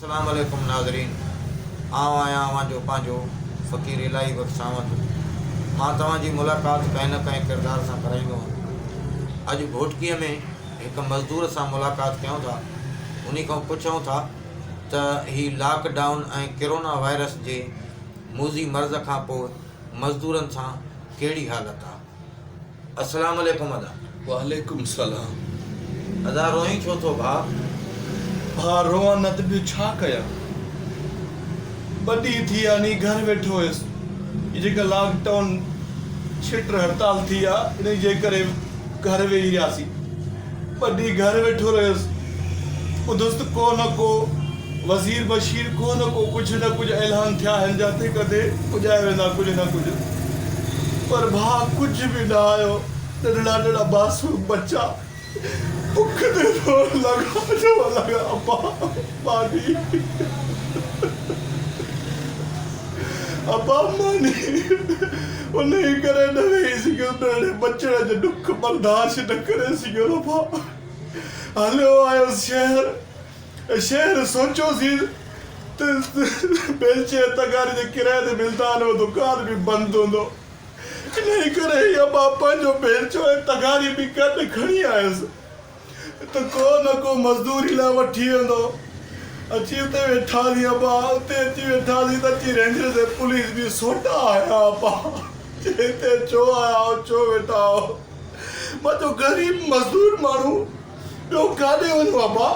اسلام عليڪم ناظرين آئون آهيان اوهان جو پنهنجو فقير الاهي بخش ساوند مان توهان جي ملاقات ڪنهن نه ڪنهن ڪردار سان ڪرائيندو آهيان اڄ گهوٽڪي ۾ هڪ مزدور سان ملاقات ڪيون ٿا انهي کان پڇون ٿا ته هي لاڪ ڊائون ۽ ڪرونا وائرس جي موذي مرض کان پوء مزدورن سان ڪهڙي حالت آ. السلام عليڪم ادا. وعليڪم السلام. ادا روئين ڇو ٿو ڀاء. ڀاء روئان نه ته ٻيو ڇا ڪيان. ٻه ڏينهن ٿي ويا ني گهر ويٺو هيس. هي جيڪا لاڪ ڊائون ڇٽ هڙتال ٿي آ انهي جي ڪري گهر ويهي رهياسين. ٻه ڏينهن گهر ويٺو رهيس. ٻڌس ته ڪو نه ڪو وزير بشير ڪو نه ڪو ڪجهه نه ڪجهه اعلان ٿيا آهن جاتي ڪٿي پڄائي ويندا ڪجهه نه ڪجهه پر ڀاء ڪجهه به نه آيو ننڍڙا ننڍڙا معصوم ٻچا بک تي روئڻ لڳا چوڻ لڳا ابا ماني ابا ماني انهي ڪري نه ويهي سگهيس ننڍڙي ٻچڙي جو ڏک برداشت نه ڪري سگهيس ابا هليو آيس شهر شهر سوچيوسين ته بيلچي ۽ تغاري جي ڪرائي تي ملدا آهن اهو دڪان به بند هوندو. انهيء ڪري هي ابا پنهنجو بيلچو ۽ تغاري به گڏ کڻي آيس ته ڪو نه ڪو مزدوري لاء وٺي ويندو. اچي اتي ويٺاسين ابا اتي اچي ويٺاسين ته اچي رينجرز ۽ پوليس به سوٽا هنيا ابا چي هتي ڇو آيا آهيو ڇو ويٺا آهيو. مان چيو غريب مزدور ماڻهو ٻيو ڪاڏي وڃون ابا،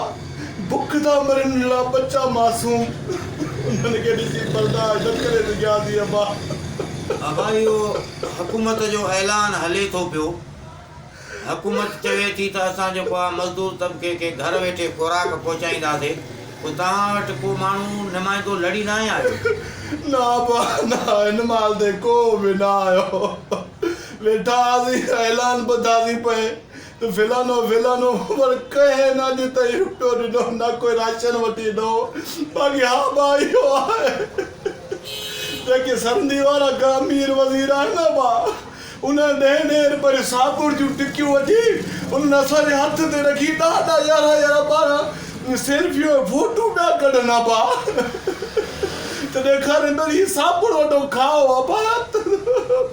بک ٿا مرن ننڍڙا ٻچا معصوم، انهن کي ڏسي برداشت نه ڪري سگهياسين ابا. ابا اهو حڪومت جو اعلان هلي ٿو پيو، حڪومت چوي ٿي ته اسان جيڪو آ مزدور طبقي کي گهر ويٺي خوراڪ پهچائينداسي، پوء توهان وٽ ڪو ماڻهو نمائندو لڙي ناهي آيو؟ نه ابا نه، هن مهل تي ڪو به نه آيو، ويٺا هئاسين اعلان ٻڌاسين پئي ته فلانو فلانو پر ڪنهن نه اڄ تائين رپيو ڏنو نه ڪوئي راشن وٺي ڏنو باقي ها با اهو آهي جيڪي سرندي وارا ڪا امير وزير آهن نه با انهن ڏهين ڏهين رپين جون صابڻ جون ٽڪيون وٺي انهن اسان جي هٿ تي رکي ڏهه ڏهه يارهن يارهن ٻارهن سيلفيون ۽ فوٽو پيا ڪڍن ابا ته ڏيکارين پيا ته هي صابڻ وٺو کائو ابا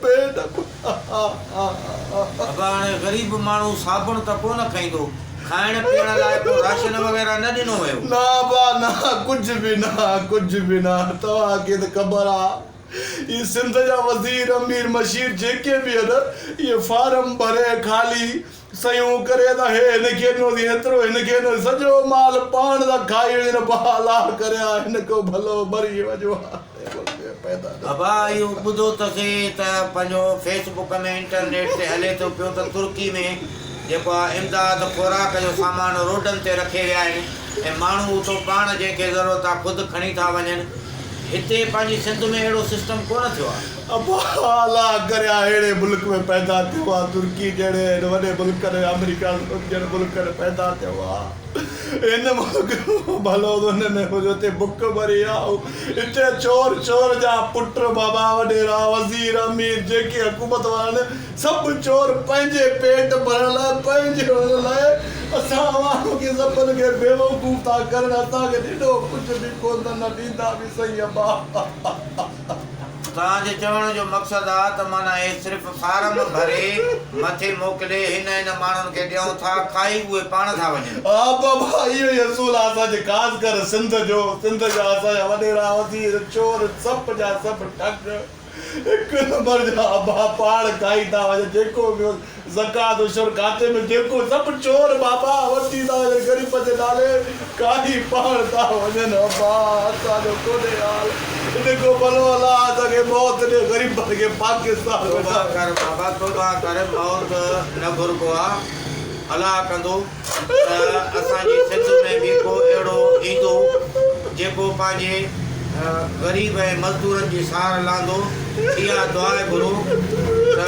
پيٽ ابا هاڻي غريب ماڻهو صابڻ ته ڪونه کائيندو، کائڻ پيئڻ لاء ڪو راشن وغيره نه ڏنو ويو؟ نه ابا نه، ڪجهه به نه، ڪجهه به نه، توهان کي ته خبر آ هي سنڌ جا وزير امير مشير جيڪي به آهن اهي فارم ڀري خالي صحيحون ڪري ته هي هن کي ڏنوسين هيترو هن کي ڏنوسين سڄو مال پاڻ ٿا کائي وڃن ابا الله ڪري ها هن کان ڀلو مري وڃون ها. ابا اهو ٻڌو ته سھي ته پنهنجو فيس بڪ ۾ انٽرنيٽ تي هلي ٿو پيو ته ترڪي ۾ جيڪو آ امداد خوراڪ جو سامان روڊن تي رکي ويا آهن ۽ ماڻهو اتو پاڻ جنهن کي ضرورت آ خود کڻي ٿا وڃن هتي پنهنجي سنڌ ۾ اهڙو سسٽم ڪونه ٿيو آ. ابا الله ڪري آ اهڙي ملڪ ۾ پيدا ٿيو آ ترڪي جهڙي هن وڏي ملڪ ۾ آمريڪا جهڙي ملڪ ۾ پيدا ٿيو آ. هن ملڪ ۾ ڀلو ان ۾ هجو اتي بک مري آ اتي چور چور جا پٽ بابا وڏيرا وزير امير جيڪي حڪومت وارا آهن سڀ چور پنهنجي پيٽ ڀرڻ لاء پنهنجي ان لاء اسان عوام کي سڀن کي بيوقوف ٿا ڪرن اسان کي ڏنو ڪجهه به ڪونه نه ڏيندا به سهي ابا. توهان جي چوڻ جو مقصد آ ته معنيٰ اهي صرف فارم ڀري مٿي موڪلي هن هن ماڻهن کي ڏيون ٿا کائي اهي پاڻ ٿا وڃن. ها بابا اهو ئي اصول آ اسان جي خاص ڪر سنڌ جو سنڌ جا اسان جا وڏيرا وزير چور سڀ جا سڀ ٺڳ هڪ نمبر جا ابا پاڻ کائي ٿا وڃن جيڪو به زڪوات عشر کاتي ۾ جيڪو سڀ چور بابا وٺي ٿا وڃن غريب جي نالي کائي پاڻ ٿا وڃن ابا اسان جو ڪونهي حال ان کان ڀلو الله اسان کي موت ڏي غريبن کي پاڪستان ۾ توبه ڪر بابا توبه ڪر موت نه گهربو آ الله ڪندو ته اسان جي سنڌ ۾ به ڪو اهڙو ايندو جيڪو پنهنجي غريب ۽ مزدورن جي سار لهندو. اها دعا گهرو ته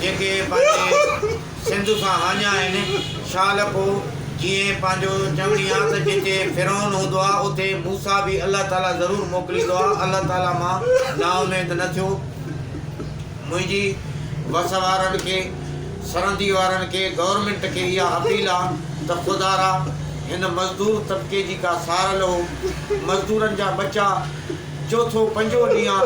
جيڪي پنهنجي سنڌ سان هاڃا آهن شال ڪو جيئن پنهنجو چوڻي آ ته جتي فرعون هوندو آ اتي موسيٰ به الله تعاليٰ ضرور موڪليندو آ الله تعاليٰ مان نااميد نه ٿيو. منهنجي وس وارن کي، سرندي وارن کي، گورنمينٽ کي اها اپيل آ ته خدارا هن مزدور طبقي جي ڪا سار لهو. مزدورن جا ٻچا چوٿون پنجون ڏينهن آ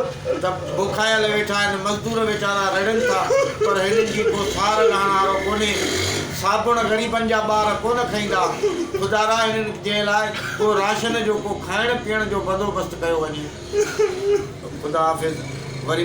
ته بکايل ويٺا آهن، مزدور ويچارا رڙين ٿا پر هنن جي ڪو سار لهڻ وارو ڪونهي. صابڻ غريبن جا ٻار ڪونه کائيندا. خدارا هنن جي لاء ڪو راشن جو ڪو کائڻ پيئڻ جو بندوبست ڪيو وڃي. خدا حافظ وري ملنداسين.